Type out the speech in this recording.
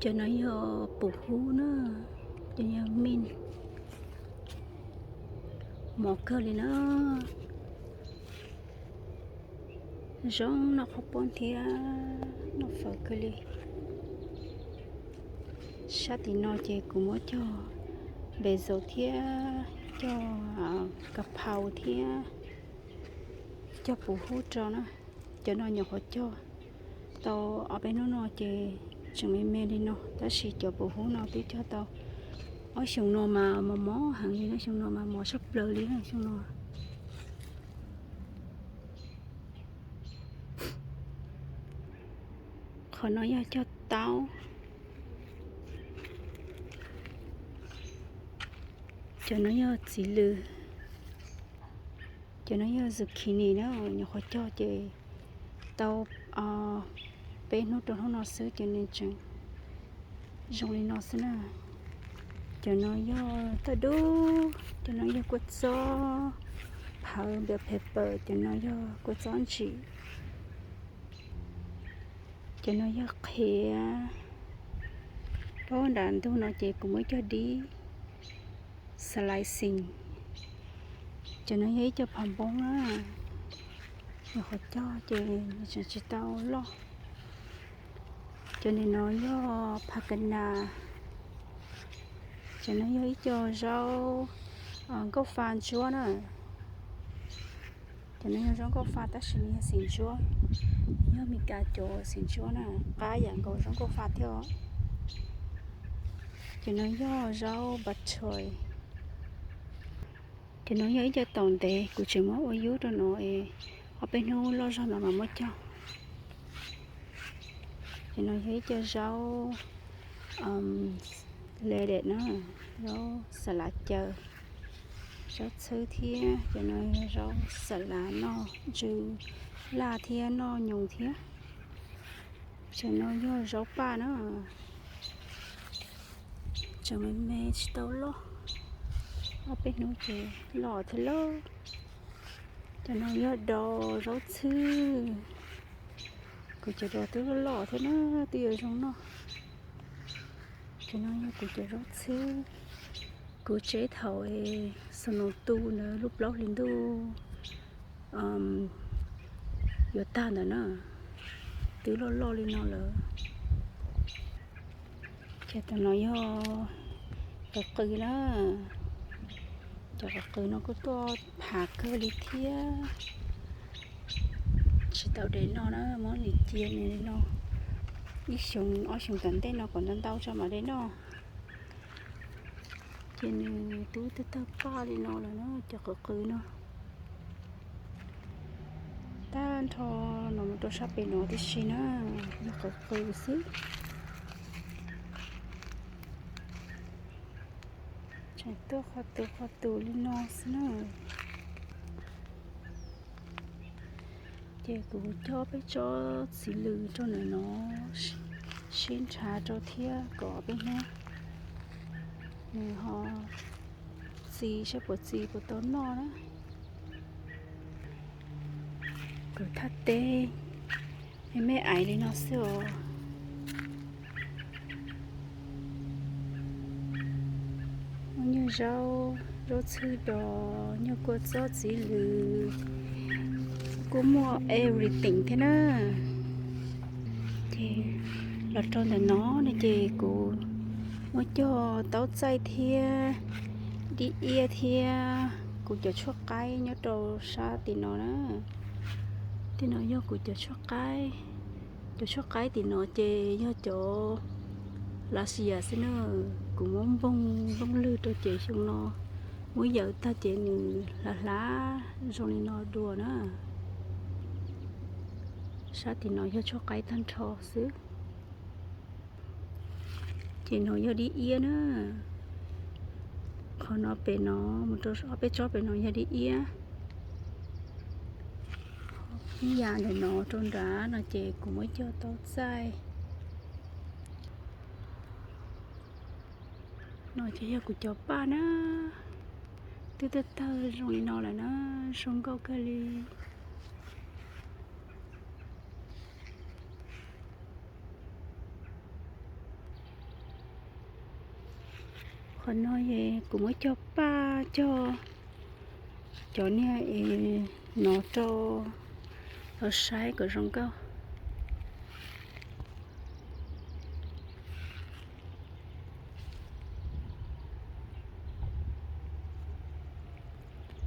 Cov no yog pum hub na, cov yog mij, mos kawg li na. Zoo noj qhov pob thiab noj fawm kawg li. Sab tim no ces kuv muab cog basil thiab cog kaphau thiab cog pum hub rau na. Cov no nyuam qhuav cog tau ob peb hnub no ces tseem me me li no, tab sis cov pum hub no twb cog tau ob xyoos no mas mos mos heev li na, xyoo no mas mos tshaj plaws li na, xyoo no. Qhov no yog cog taub. Cov no yog txiv lws. Cov no yog zucchini na, nyuam qhuav cog ces tau peb hnub rau hnub no xwb ces nws tseem zoo li no xwb na. Cov no yog tawj dub, cov no yog kua txob phawv, bell pepper, cov no yog kua txob ntsim. Cov no yog qhiav. Nram ntug no ces kuv muab cog dib slicing. Cov no yog ib co pham npoob na, nyuam qhuav cog ces nws tseem tsis tau loj. Cov nim no yog phas kas nas. Cov no yog ib co zaub nkauj fa ntsuab na. Cov no yog zaub nkauj fa tab sis nws yog xim ntsuab, yog Mes Kas cov xim ntsuab na, qab yam nkaus zaub nkauj fa thiab. Cov no yog zaub bachoy. Cov no yog ib co taum ntev, kuv tseem muab ua yub rau no es ob peb hnub loj zog no mas muab cog. Cov no yog ib co zaub lettuce na, zaub xa lav caws, zaub txhwb thiab. Cov no yog zaub xa lav noj ntsw laj thiab noj nyoos thiab. Cov no yog zaub paj na, tseem me me tsis tau loj, ob peb hnub ces loj thiab lauj. Cov no yog daus zaub txhwb, kuv cov daus twb loj loj thiab na, twb yuav zoo noj. Cov no yog kuv cov zaub txhwb, kuv tseb thaum snow tu ntawd lub plaub hlis ntuj yuav tag ntawd na, twb loj loj li no lawm. Ces tam no yog qws qws na, cov qws qws no kuj tuaj pham kawg li thiab. Tsis tau de noj na, muab nws cia nws li no ib xyoos ob xyoos tom ntej no kom ntau ntau tso mam de noj. Ces nws twb tawg tawg paj li no lawm na, cov qws qws no. Tag nrho no mus rau sab pem no tib si na, yog qws qws xwb. Tseem tuaj qhov tus qhov tus li no xwb na. Ces kuv cog peb tsob txiv lws rau ntawm no sib nrhav rau thiab kom peb hnub nws ho txi saib puas txi puas tau noj na. Kuv thaj teb me me aiv li no xwb os. Muaj nyuag zaub, zaub txhwb dos, nyuag kua txob txiv lws, kuj muaj everything thiab na. Ces los rau ntawm no no ces kuv muab cog taub txaij thiab dib iab thiab kuv cov tshuaj qaib nyob rau sab tim no na. Tim no yog kuv cov tshuaj qaib. Cov tshuaj qaib tim no ces yog cov lav xias xwb na, kuv muab npoog npoog lwg rau ces xyoo no muab yawm tag ces nws hlav hlav zoo li no dua na. Sab tim no yog tshuaj qaib tag nrho xwb. Ces no yog dib iab na. Qhov no pem no mus rau ob peb tsob pem no yog dib iab. Ib yam ntawm no rau nrad no ces kuv muab cog taub txaij. No ces yog kuv cov paj na, twb tawg tawg zoo li no lawm na, zoo nkauj kawg li. Qhov no es kuv muab cog paj cog cov niag es no rau los saib kom zoo nkauj.